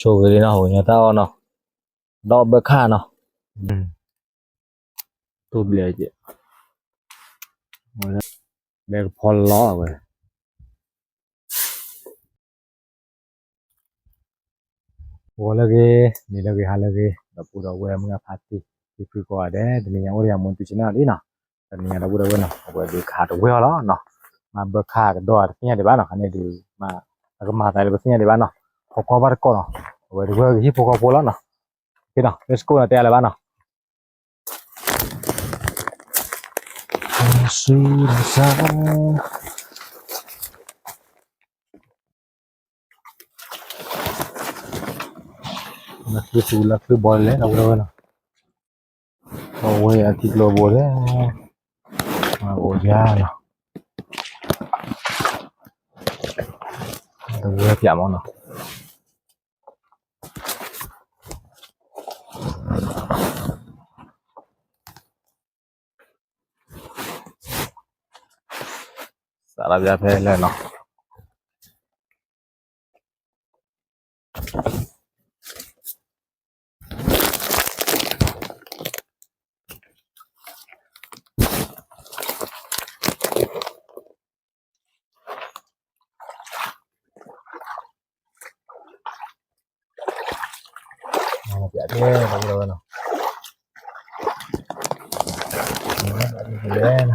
ဆိၣ်ဂ့ၤလံနီၤ ဝဲညါတၢ်အီၣ်နီၤ, ဒီးဘၢခၣ်နီၤ, တိၢ်ဘျဲၣ်က့ၤ, ဘဲကဖီလီၤဝဲ ဂီၤလၢအဂ့ၤ, နံၤလၢအဂ့ၤ, ဟါလၢအဂ့ၤ, ဒီပုၢ်ဒီဝဲၢ်မုၢ်ဂၢ်ဖါတံၢ်, သံဖုကိးဂၤဒဲး, တနံၤညါအိၣ်ဒီးယၤမူတူစံနၣ်လံနီၤ, တနံၤညါဒီပုၢ်ဒီဝဲၢ်နီၤ, အဝဲဒုးခးတဝဲအီၤလီၤနီၤ, မ့ၢ်ဘၢခၣ်ကဒီးတသ့ၣ်ညါဒံးဘၣ်နီၤ, ခါန့ၣ်ဒုး, အကမၤသးလၢပသ့ၣ်ညါဒံးဘၣ်နီၤ, ဖီကွၢ်ဘၣ်တကိးနီၤ, အဝဲဒုးဝဲကဟံၣ်ဖိဃီဖိလီၤနီၤ, က့နီၤ, let's go နီၤ, တဲအါလၢၤဘၣ်နီၤ ဆူစါ လၢခုသူလၢခုဘီလဲၣ် ဒီပုၢ်ဒီဝဲၢ်နီၤ, အဝဲအထံကျိဘိလဲၣ်, အအိၣ်ယါနီၤ, တဝဲပၠးမနီၤ စးထီၣ်ဖဲလဲၣ်နီၤ, ပၠးထဲ ဒီပုၢ်ဒီဝဲၢ်နီၤ,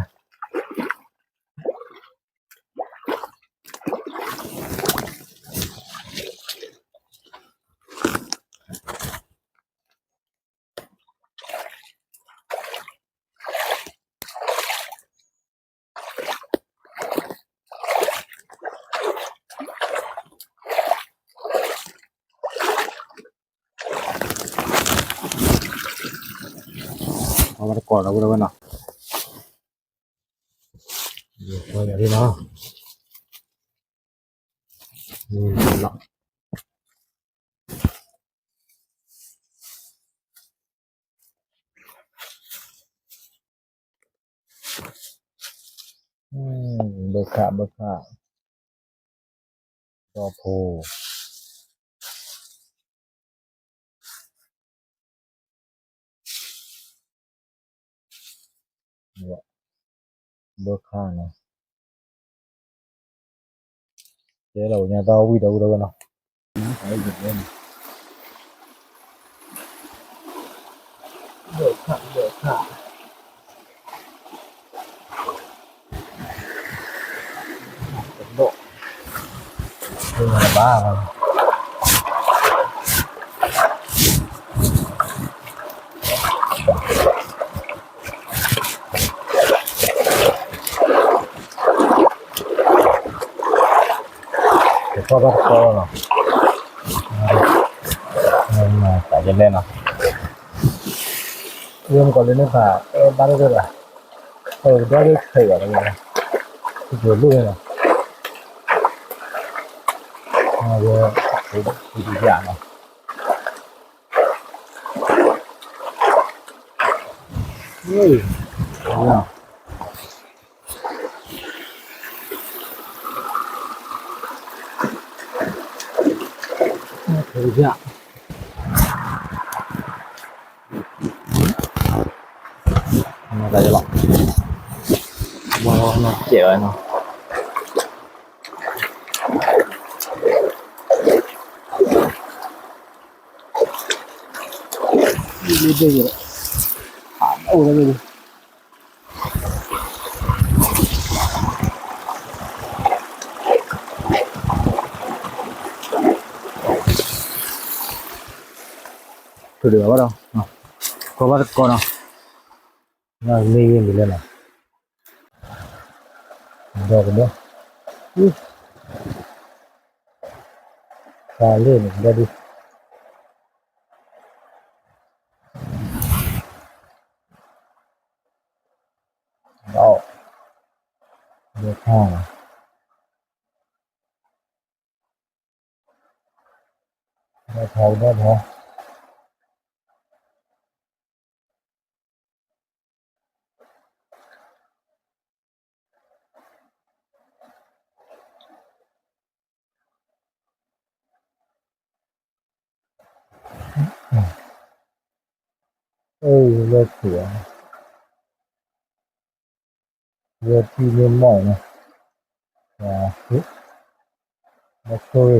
အဝဲတကိးဒီပုၢ်ဒီဝဲၢ်နီၤ, ယၤလံနီၤ, လီၤ ဘၢခၣ် ဘၢခၣ် ဒီဖိ ဘၢခၣ်နီၤ, ကဲလီၤ ညါတၢ်ဝံၣ်ဒီပုၢ်ဒီဝဲၢ်နီၤ, ဘၢခၣ် ဘၢခၣ် ဒီး ဘၣ် ကထီၣ်ဘၣ်တကီလီၤနီၤ, သးယလဲၣ်နီၤ, ယမ့ၢ်ကီးလၢန့ၣ်သး ဘၣ်လၢဘၣ်, အဝဲကဒီးလၢခဲအံၤလီၤ, ကလိၣ်န့ၣ်လီၤ, အဝဲ ယၤနီၤ မ့ၢ်တၢ်ယလီၤ, ဘၣ်နီၤ ကဲဝဲနီၤ, လ့ဘ့ၣ်ယလီၤ, အိၣ်လၢဘ့ၣ် ထုးဒံးဘၣ်ဘၣ်ဒီး, ကီဘၣ်တကီနီၤ, မ့ၢ်ဂ့ၤမံၤလဲၣ်နီၤ, ဒီးကဒီး, တၢ်လ့ၣ်န့ၣ်ကဒီးဒံး ဒီး ဒီးခါ ဒီးခါ ဒီးခါ အၢ လၢထံၣ်, လၢထံၣ်န့ၣ်မီၢ်န့ၣ်, လၢဆိဒီး,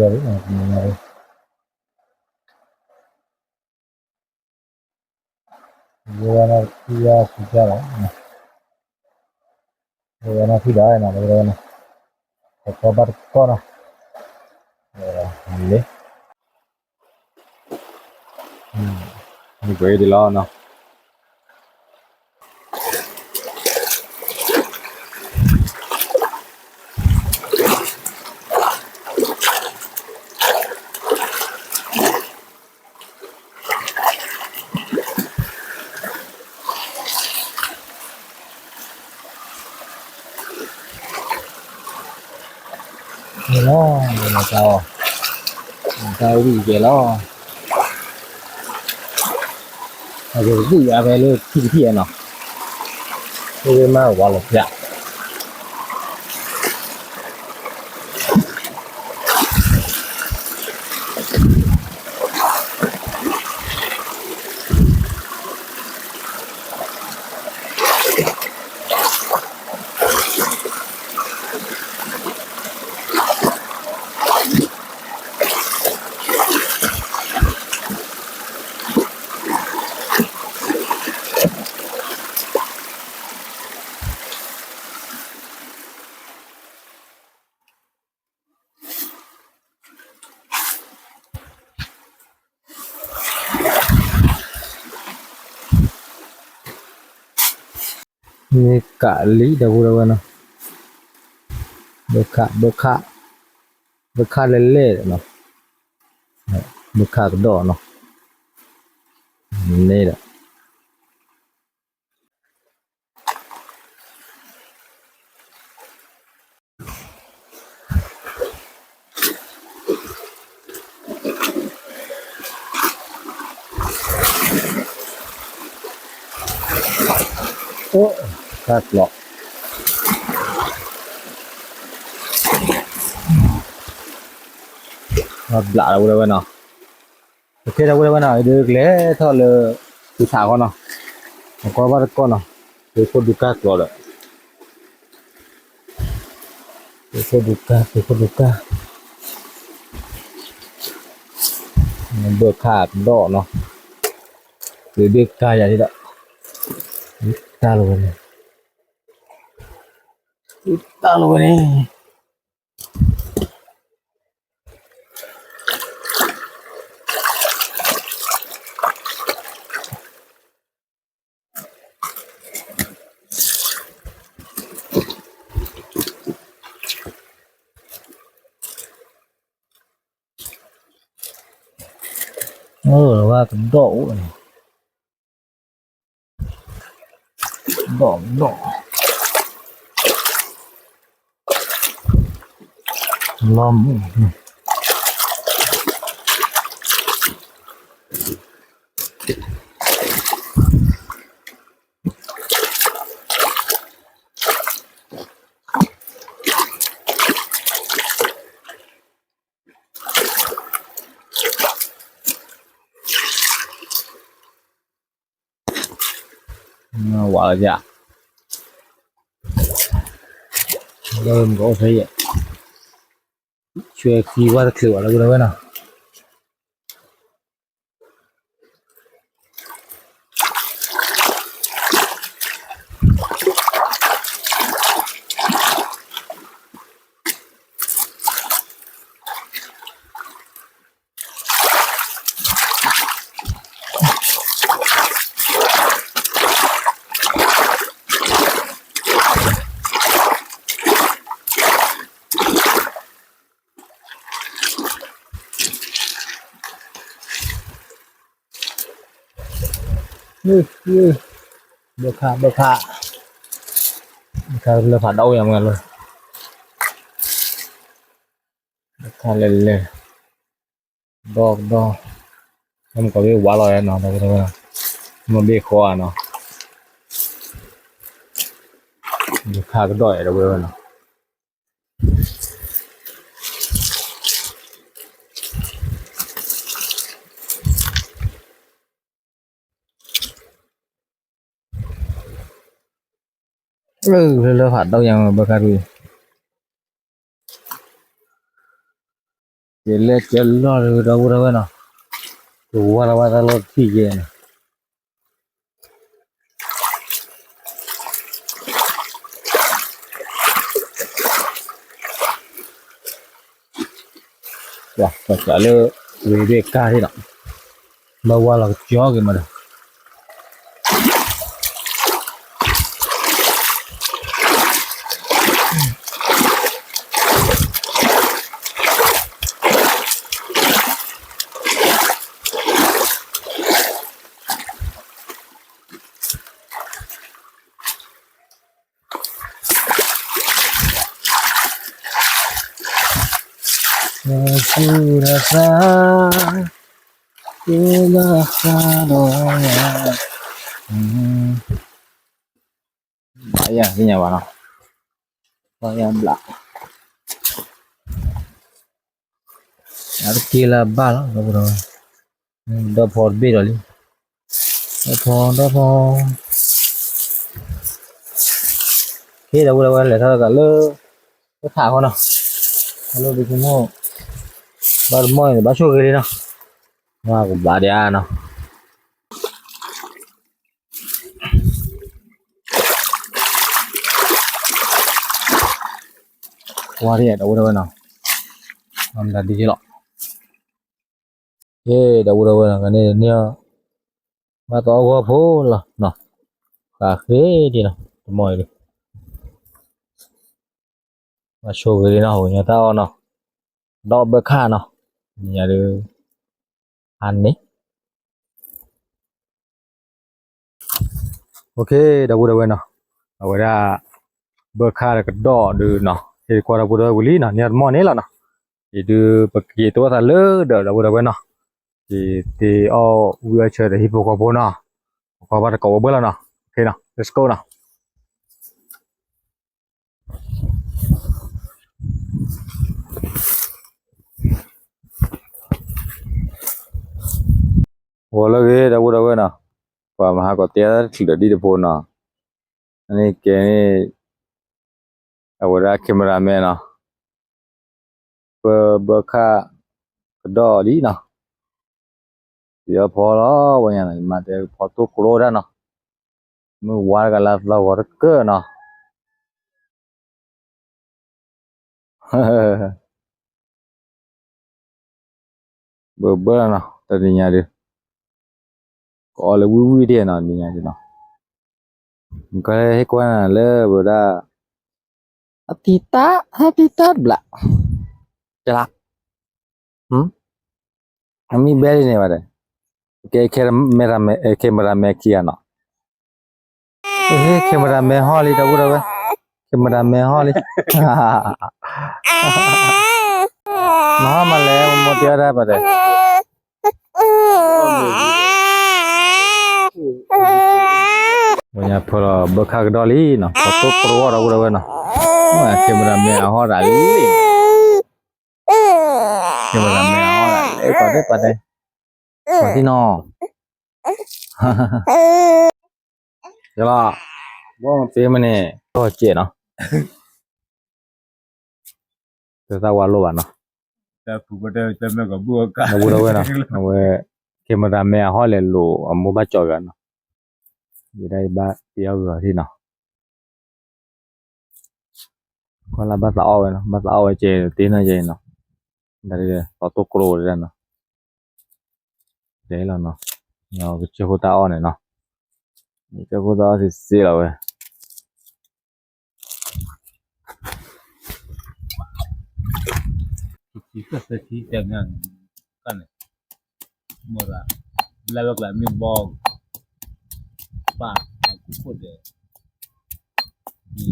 ယဝဲန့ၣ်ထံၣ်ယါစံးကါလီၤ, ယဝဲန့ၣ်ထံၣ်ဒီးန့ၣ်, တကီဘၣ်တကီနီၤ, လၢ မ့ၢ်ကွဲးဒ်လီၤနီၤ. န့ၣ်လီၤ, မၤတၢ်အီၣ်, မၤတၢ်ဝံၣ်ကဲလီၤ, အကသံၣ်အါဖဲလၢထံၣ်ကထံၣ်နီၤ, မ့ၢ်မၤဝါလီၤဖျး မ့ၢ်ကးလံ ဒီပုၢ်ဒီဝဲၢ်နီၤ, ဘၢခး ဘၢခး ဘၢခးလဲၣ်လဲၣ်နီၤ, ဘၢခးကဒီးနီၤ, န့ၣ်ဒီး အိၣ် တၢ်ကျီး ဘျးဒီပုၢ်ဒီဝဲၢ်နီၤ, တကဲဒီပုၢ်ဒီဝဲၢ်နီၤ, အံၤဒုးကလဲၤထီၣ်လၢ သုးဆးခီနီၤ, အကီဘၣ်တကီနီၤ, သုးခိၣ်ဒုးကၢ်ကျီးဒီး သုးခိၣ်ဒုးကၢ် သုးခိၣ်ဒုးကၢ်, ဘၢခးကဒီးနီၤ, သုးဒုးကၢ်ယၤဒ်ဒီး, တၢ်လီၤဝဲန့ၣ်, တၢ်လီၤဝဲန့ၣ် အဝဲကဒီးအိၣ်န့ၣ်, ဒီးဒီး လီၤမုၢ် ဝးလီၤယၤ, လၢမုၢ်ကအိၣ်ဖဲယဲၢ်, ဆွဲခံဝါတချုးဘၣ်လၢဝဲဒၣ်ဝဲနီၤ. ဘၢခး ဘၢခး ဘၢခးလၢဖးဒိၣ်ယၤမ့ၢ်လၢ ဘၢခးလဲၤလဲၤ ဒီကဒီ မ့ၢ်ကီးဘ့ၣ်ဝါလီၤနီၤ ဒီကဒီ မ့ၢ်ဘ့ၣ်ဃီနီၤ ဘၢခးကဒီးဒီးဝဲနီၤ ဘၢခးကဒီး လၢလၢဖးဒိၣ်ညါမး ဘၢခါတဝံၤ, ယလဲၤကၢလီၢ်ဒီး ဒီပုၢ်ဒီဝဲၢ်နီၤ, ကဝါလီၤဝဲတၢ်လီၢ်တထံၣ်ယဲနီၤ. ပှၤစးလၢ ဝ့ၢ်ဒွဲၣ်ကါန့ၣ်နီၤ, ဘၣ်ဝါလီၤကစၢ်က့ၤမးဒီး ဆူတၢ်သး ကဘၣ်ဃးဒီးယၤ, ဘၣ်ယၤသ့ၣ်ညါဘၣ်နီၤ, ဘၣ်ယၤဘျး, အတက့ၢ်လၢအဘၣ်လီၤ ဒီပုၢ်ဒီဝဲၢ်, ဒီဖီတဘ့ၣ်ဒီးလံ, ဒီဖီ ဒီဖီ, ဟ့ၣ် ဒီပုၢ်ဒီဝဲၢ် လဲၤထီၣ်သးလၢ လၢဖးအဃိနီၤ, လၢဒုးကမိၣ်, ဘၣ်တမီၢ်န့ၣ် ဘၣ်ဆိၣ်ဂ့ၤလံနီၤ, မ့ၢ်ကဘၣ်ဒံးဧါနီၤ. ဝါဒံး ဒီပုၢ်ဒီဝဲၢ်နီၤ, မတၤဒ်က့ၤလီၤ, ဟ့ၣ် ဒီပုၢ်ဒီဝဲၢ်နီၤ ကန့ၣ်န့ၣ်, ဘၣ်သးအီၣ်ဂီၢ်ဖိလီၤနီၤ, ဃးဃ့ဒံးနီၤ တမီၢ်အံၤဒံး ဘၣ်ဆိၣ်ဂ့ၤလံနီၤ ပှၤကညီတၢ်အီၣ်နီၤ, ဒီးဘၢခၣ်နီၤ, ညါဒုး, အါန့ၣ် OK ဒီပုၢ်ဒီဝဲၢ်နီၤ, အဝဲဒၣ် ဘၢခၣ်တကဒီးဒုးနီၤ, ဟ့ၣ်တကွၢ်ဒီပုၢ်ဒီဝဲၢ်ဝံၤလံနီၤ, န့ၢ်တမီၢ်န့ၣ်လီၤနီၤ, ယဒုးပက့ၤသဝီသးလၢဒီး ဒီပုၢ်ဒီဝဲၢ်နီၤ, ယတ့အီၣ်ဝံၣ်အီၣ်ဆၢဒီးဟံၣ်ဖိဃီဖိနီၤ, ဖိဃီဖိတကိးဝဲဘၢလီၤနီၤ, OK နီၤ let's go နီၤ. ဂီၤလၢအဂ့ၤ ဒီပုၢ်ဒီဝဲၢ်နီၤ, ပှၤမၤဟးကီးတဲတချုးဒီးဒ်တဖိနီၤ, အန့ၣ်ကဲန့ၣ် အဝဲဒၣ် cameraman နီၤ, ပဘၢခၣ်ကဒီးလံနီၤ, ယအီၣ်ဖီလီၤ ဝဲညါနီၤ, ယမၤတဲဖီတိၢ်ကျိဒၣ်နီၤ, မုၢ်ဝါတဂၤလၢသီဂီၤတကၢၢ်နီၤ. ဘၢဘၢလီၤနီၤ တနံၤညါဒုး, ကအီၣ်လၢဝံၣ်ဝံၣ်ဒံးနီၤ နံၤညါဒုးနီၤ, နကဟ့ၣ်ကွၢ်နၤလၢဝဲဒၣ်, အတံတၢ် ဟဲတံတၢ်ဘျး, ကလး, အမံဘဲလံန့ၣ်ဘၣ်ဒီး, ကဲ cameraman ခံဂၤနီၤ, ဟ့ၣ် cameraman ဟီၣ်လံ ဒီပုၢ်ဒီဝဲၢ်, cameraman ဟီၣ်လံ, နဟီၣ်မးလဲၣ် မိၢ်တဲဒၣ်ဘၣ်ဒီး, ဝဲညါဖၢလီၤဘၢခၣ်ကဒီးလံနီၤ, ဖီတိၢ်ကျိအီၣ် ဒီပုၢ်ဒီဝဲၢ်နီၤ, cameraman အဟီၣ်ဒၣ်လံ, cameraman အဟီၣ်ဒၣ်လံ ပှၤဒဲးပှၤဒဲး, ပှၤသံနီၤ ယလီၤ, ဘီမ့ၢ်မ့ၢ်န့ၣ် ကီၢ်စဲးနီၤ, တသးဝါလိၣ်ဘၣ်နီၤ, ဒီပုၢ်ဒီဝဲၢ်နီၤ, အဝဲ cameraman အဟီၣ်လဲၤလိာ်အမိၢ်ဘၣ်ကၠီဂၤနီၤ, ယဒၣ်ယဘၣ်တ့အီၣ်ဂ့ၤအီၤထံနီၤ ကွၢ်လၢဘၣ်သးအီၣ်ဝဲနီၤ, ဘၣ်သးအီၣ်ဝဲကဲတ့နီၤယဲနီၤ, ဒ်ဖီတိၢ်ကျိဝဲဒၣ်နီၤ, ကဲလီၤနီၤ, ကစၢၢ်ခိၣ်တၢ်အီၣ်န့ၣ်နီၤ, ကစၢၢ်ခိၣ်တၢ်အီၣ်စ့စ့လီၤဝဲ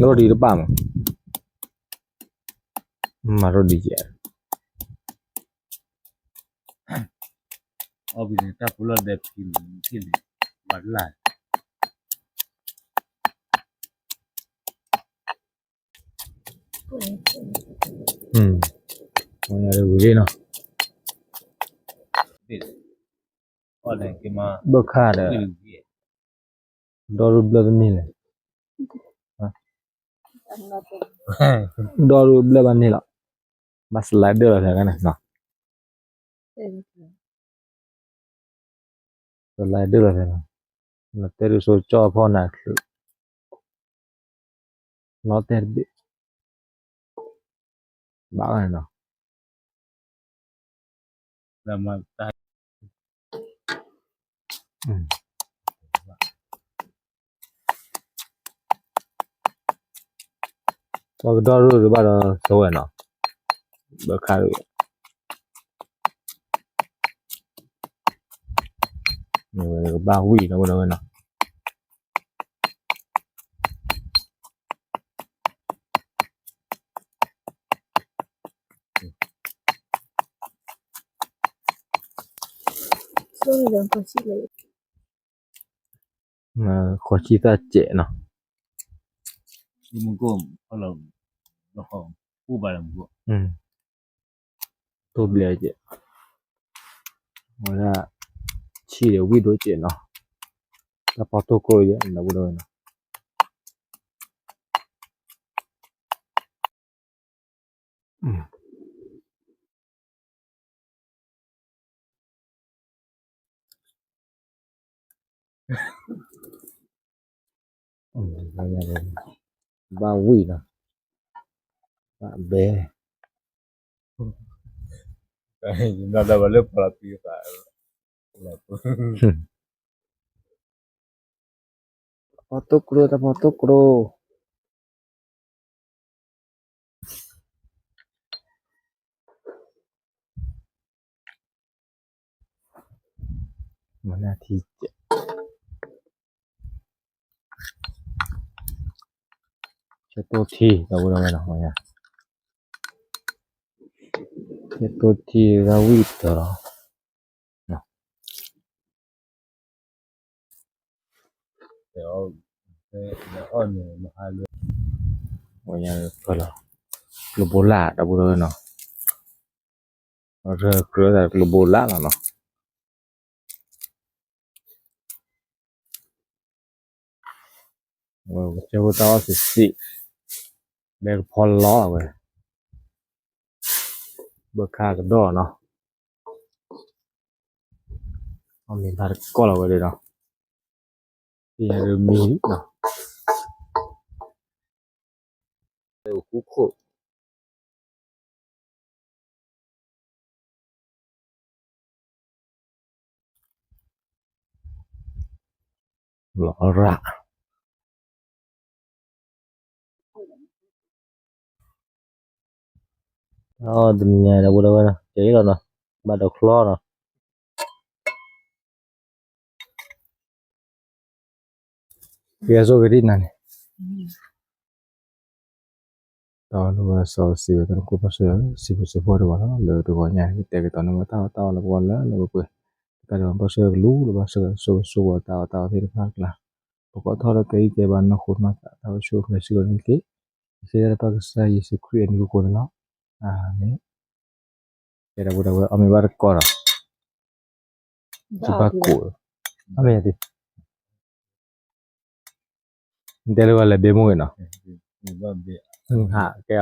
ရိဒံတပၣ်မး, မၤရိဒံကဲ, အီၣ်ဘံန့ၣ်တၢ်ပူၤလီၢ်ဒဲးဖံန့ၣ်, ဝၤလၢ် ဝံၤလံနီၤ, ဘၢခၣ်ဒီး, ဒီဒူၣ်ဘျၢတန့ၢ်လဲၣ်, ဒီးရူဘျဲၣ်ဘၣ်န့ၣ်လီၤ. ဘၣ်စလဲဒၢၣ်လီၤဖဲန့ၣ်နီၤ. စလဲဒၢၣ်လီၤဖဲနီၤ. နတဲဒုးဆိကၠီၣ်ဖီၣ်နၤချုး နီၣ်တဲတဘ့ၣ် ဘၣ်န့ၣ်နီၤ. ပှၤကဒီရူၢ်ဒုးဘၣ်ဒီးသဝဲနီၤ. ဘၣ်ခါဒုး ကဘၣ်ဝံၣ်ဒီးဝဲနီၤ. ဃိးဆံသၣ်စဲးနီၤ. တိၢ်ဘျဲးစဲး, ဝဲဒၣ် ဆံၣ်ဒီးဝံၣ်ဒိၣ်စဲးနီၤ. တၢ်ဖီတိၢ်ကျိယဲၢ် နဝဲဒၣ်ဝဲနီၤ. ဘၣ်ဝံၣ်နီၤ, ဘၣ်ဘဲ, နလၢပလီၤပံၤသး, တၢ်ဖီတိၢ်ကျိ, တၢ်ဖီတိၢ်ကျိ. မနထံ, ဆဲတိၢ်ထံ တၢ်ဝဲဒၣ်ဝဲနီၤ, ဆဲတိၢ်ထံ တၢ်ဝံၣ်တၢ်လီၤ. ဝဲညါဖၢလီၤ, ကျိဘိလၣ် တၢ်ဝဲဒၣ်ဝဲနီၤ, ရၢကြၢးသးကျိဘိလၣ်လီၤနီၤ. ဝဲကစၢၢ်ဖိတၢ်အီၣ်စံးစံး, ဘဲကဖီလီၤဝဲ, ဘၢခါကဒီးနီၤ, အီၣ်မ့ၤဘၣ်တကီၢ်လီၤဝဲဒၣ်နီၤ, ပယၤဒုးမံနီၤ, ဃူခိၣ် လီၤရၣ်, တနံၤညါဒီးဝဲဒၣ်ဝဲနီၤ, ကဲအံၤလီၤနီၤ, ဘၣ်ဒီးချီနီၤ. ကဲဆိကတံၢ်နၤန့ၣ်, တၢ်လၢစီၤစံးဝဲ တနကိၣ်ဘၣ်ဆိၣ်ဂ့ၤ စံးဘျုးစံးဖှိၣ်တဂီၤလီၤ. လၢတဂီၤညါ ကတဲာ်ကတီၤန့ၢ်ဝဲတၢ်အီၣ်တၢ်အီလၢပဂီၢ်လၢလၢပှဲၤပှဲၤ, တၢ်ဒုးဘၣ်ဆိၣ်ဂ့ၤကလူးလၢဘၣ်ဆိၣ်ဂ့ၤဆိၣ်ဂ့ၤတၢ်အီၣ်တၢ်အီသ့ၣ်တဖၣ်အကျါ, ပကိးထီၣ်လၢကဲအံၤကဲဘၣ်နီၢ်ခိနီၢ်သး တၢ်ဝဲဆိၣ်ဂ့ၤဆိၣ်ဂ့ၤန့ၣ်တက့ၢ်. ယဃ့တၢ်လၢပၢ်ကစၢ်ယ့ၣ်ၡူးခရံာ်အမံၤအဃိန့ၣ်လီၤ. အၤမ့ၣ်. ကဲဒီပုၢ်ဒီဝဲၢ် အီၣ်မ့ၤဘၣ်တကီၢ်ဒီး, ထံဘၣ်ကိၢ်, အီၣ်မ့ၤယၤသ့, နတဲလၢပှၤလဲၤဘ့မိၢ်ဂ့ၤနီၤ,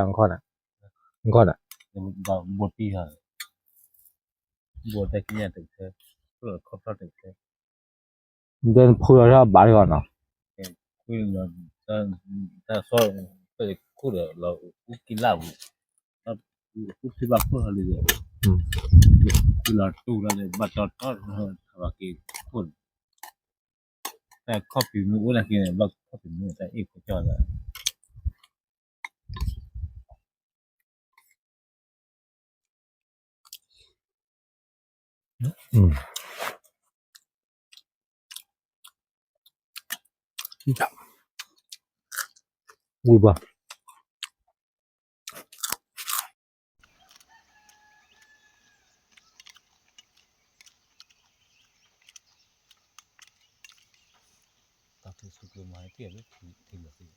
ဟးကဲအီၤခီၣ်နၤ, ခီၣ်နၤ, နတဲနဖုလီၤတၢ်ဘၣ်တဂီၢ်နီၤ, ခိၣ်ဒီးလီၤအူကံလၢ်ပူၤ, လီၤတူၢ်လီၤန့ၣ် ဘၣ်တီထီၣ်, ဘၣ်က့ၤခိၣ်န့ၣ်, တၢ်ခီၣ်ဖံးမ့ၢ်အိၣ်နာ်က့န့ၣ် ဘၣ်ခီၣ်ဖံးမ့ၢ်တၢ်အ့ၣ်ခိၣ်ကၠီၣ်လၢ ဝံၤဘၣ်. တၢ်ထုးဆူကျိမၤဟဲတ့ၢ်လၢထံလီၤသ့,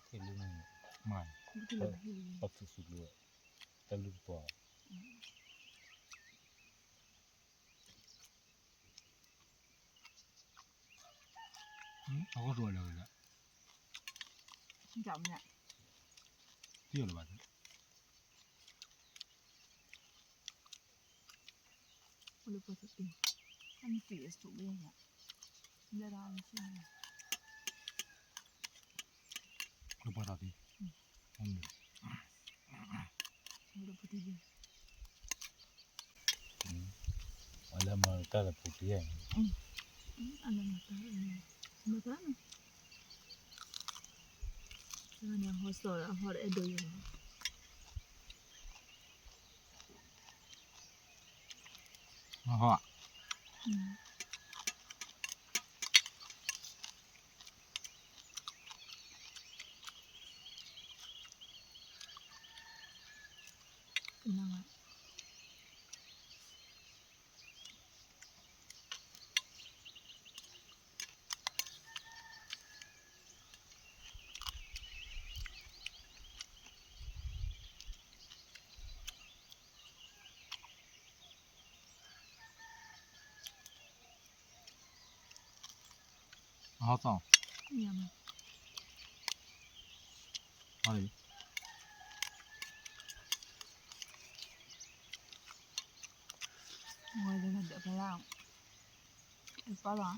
ထံလၢန့ၣ်, မၤ, တၢ်ထုးဆူကျိ, တၢ်လုၢ်တပှီၤ, အဂီၢ်ဒိၣ်လၢၤဝဲဒၣ်, မ့ၢ် တံၢ်အီၤလၢၤဘၣ်, အိၣ်လၢပှၤတပ့ၤ, အမ့ၢ်တံၢ်အီၤစူးဝဲယၤ, လၢဒၣ်အမ့ၢ်ဆ့ၣ်, လၢပှၤတပ့ၤ, အိၣ်လၢပှၤတပ့ၤ, အလၢမၤတၢ်လၢပူၤတယဲၢ်န့ၣ်, အလၢမၤတၢ်, မၤတၢ်န့ၣ်, ဟီစီၤ ဟီဒီးအဲၣ်ဒိးယၤလီၤ, ဟီ, ဟီစီၤ, ဟီလံ, ဝဲဒၣ်ဒီးဖဲလၢ အပၢ်လီၤ,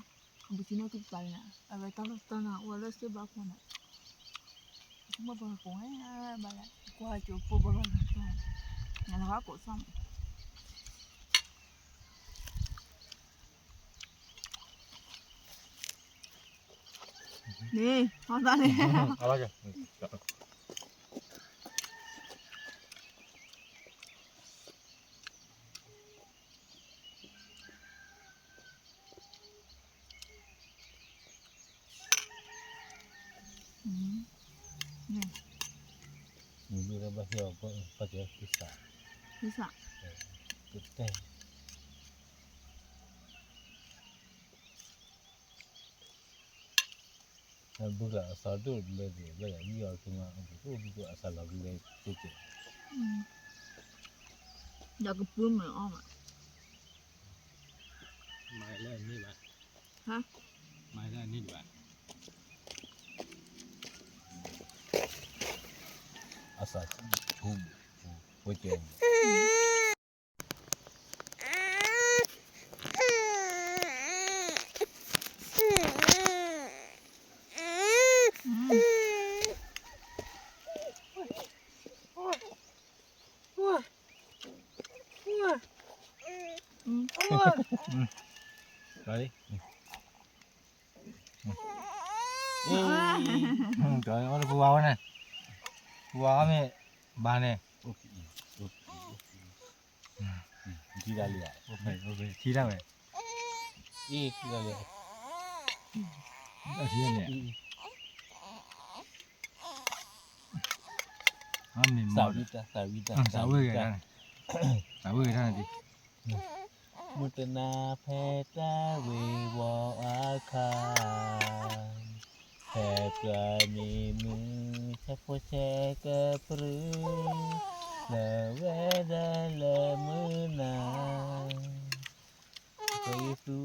အဘူးကံနီၣ်သူပၢ်န့ၣ်, အဝဲတၢ်လီၢ်တၢ်နၤအိၣ်လၢစ့ဘၣ်ဖီန့ၣ်, မ့ၢ်ပှၤကိးဝဲဘၣ်လဲၣ်, ကွၢ်ကၠိဖိဘၣ်ဘၣ်လီၤ, နလၢကိးသီၣ်မး န့ၣ်, ဟီသးန့ၣ်, မ့ၢ်ဘၣ်ဟ့ၣ်အီၤ ပကသုစး, သုစး, ကတဲ နဘုလၢအသးဒိၣ်တဘျဲၣ်ဒံး ဘၣ်ယၤယံအီၤကမၤအဘူးကအိၣ်ဘုကအသးလီၤကလဲကဲကဲ, ဒီးကပုၢ်မ့ၢ်အီၣ်ဘၣ်, မၤလၢအန့ၢ်ဘၣ်, ဟါ, မၤလၢအန့ၢ်ဘၣ်, အသးဆူၣ်, ဝဲကဲ ပူၤဝါဝဲန့ၣ်, ပူၤဝါဝဲမ့ၢ်ဘၣ်န့ၣ်, ထံဒၣ်လံ, ထံဒၣ်ဝဲ, ထံဒၣ်လံ, ထံဒၣ်လံ, သးဝံၣ်တၢ်, သးဝံၣ်တၢ်, သးဝံၣ်တၢ်, သးဝံၣ်တၢ်န့ၣ်, မုၢ်တနၤဖဲတၢ်ဝ့ၤဝီၤအခါ, ဖဲပှၤမံၤမုၢ်ဆဲးဖိဆဲးကပြုၢ်, လၢဝဲဒၣ်လၢမုၢ်နၤ, ပှၤယသူ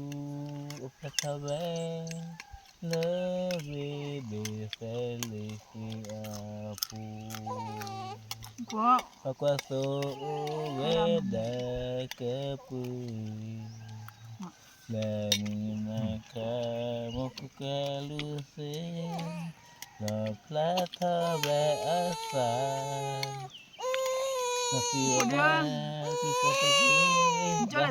အိၣ်ဖျဲၣ်ထီၣ်ဝဲ, လၢဝ့ၢ်ဘ့းသလ့ဃ့အပူၤ, ပှၤကွၢ်သိအိၣ်ဝဲဒၣ်ကပြုၢ်, လၢမုၢ်နၤခါ မူခိၣ်ကလူးသ့, လီၤဖျါထီၣ်ဝဲအသး, နသံဝဲဒၣ်, သံကိးသံ, ဒီးဟီၣ်ဒိၣ်ဟီၣ်ဒီးခီဒီး, သံ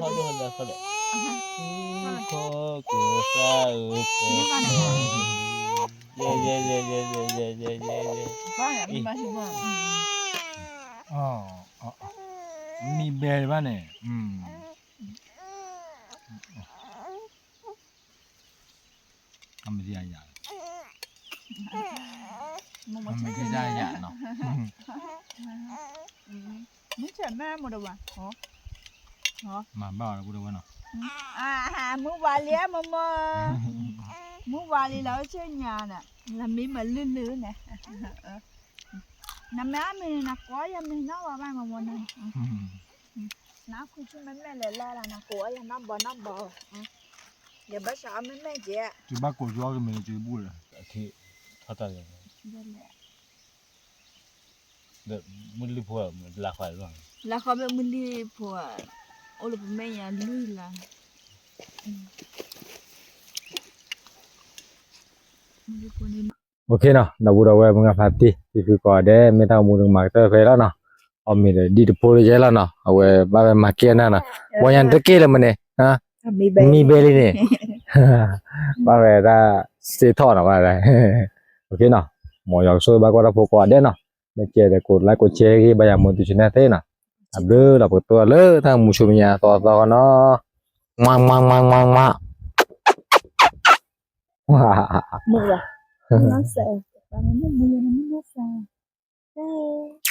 ခိၣ်ကိးသးဧၢ, ယဲယဲယဲယဲယဲယဲယဲယဲ, မံဘဲဘၣ်န့ၣ်, အမံၤယၤယၤ, မံၤယၤယၤနီၤ, မုၢ်ဆဲးမဲမူတဝဲ, မၤဘၣ်အီၤလၢပူတဝဲနီၤ, မုၢ်ဝါလံဧါ မမ, မုၢ်ဝါလံလီၤ ဆ့ၣ်ညါန့ၣ်, လၢမံမၤလုၢ်လုၢ်န့ၣ်, နမ့ၢ်အမံၤန့ၣ် နကိးယၤမံၤနီၢ်ဝဲဘၣ် မမနီၤ, နခူၣ်ဆူၣ်မဲာ်မဲာ်လဲၤလဲၣ်လၢ နကိးယၤနီၢ်ဘီနီၢ်ဘီ, ယဘၣ်စးအီၣ်မဲာ်မဲာ်ကဲ, ယဘၣ်ကိးယီကမ့ၢ်လၢ ကဘူၣ်လၢ, ထီၣ်တၢ်လဲၣ်, လဲၣ် မုၢ်လံၢ်ဖိ လါဃီ လါဃီဖဲမုၢ်လံၢ်ဖိ အိၣ်လၢပမဲာ်ညါလွံၢ်လါ OK နီၤ ဒီပုၢ်ဒီဝဲၢ်မုၢ်ဂၢ်ဖါတံၢ် ဖံဖုကိးဂၤဒဲး မ့ၢ်တၢ်အိၣ်မူတကမၤကတၢၢ်ဖဲလီၤနီၤ, အီၣ်မ့ၤဒီးဒံၣ်တဖိလၢယဲလီၤနီၤ, အဝဲဘၣ်ဝဲမၤကဲနၤနီၤ, ဘီညါတကဲလၢမ့ၢ်န့ၣ်, မံဘဲလံန့ၣ်, ဘၣ်ဝဲဒၣ်စ့ထီၣ်နီၤ, ဘၣ်ဝဲ, OK နီၤ, မ်ယွၤကဆိၣ်ဂ့ၤဘၣ်ကွၢ်တၢ်ဖိကိးဂၤဒဲးနီၤ, မ့ၢ်ကဲဒီး ကိးlike ကိးshare ဂ့ၤ ဘၣ်ယၤမိၢ်သုဆူနၢ်သ့နီၤ, အဘျုးလီၤ ပကတိၤလၢတၢ်မူဆူမဲာ်ညါသီသီနီၤ, မးမးမးမးမး မုၢ်လၢ်, မုၢ်လၢ်စဲး, မုၢ်လၢ်စဲး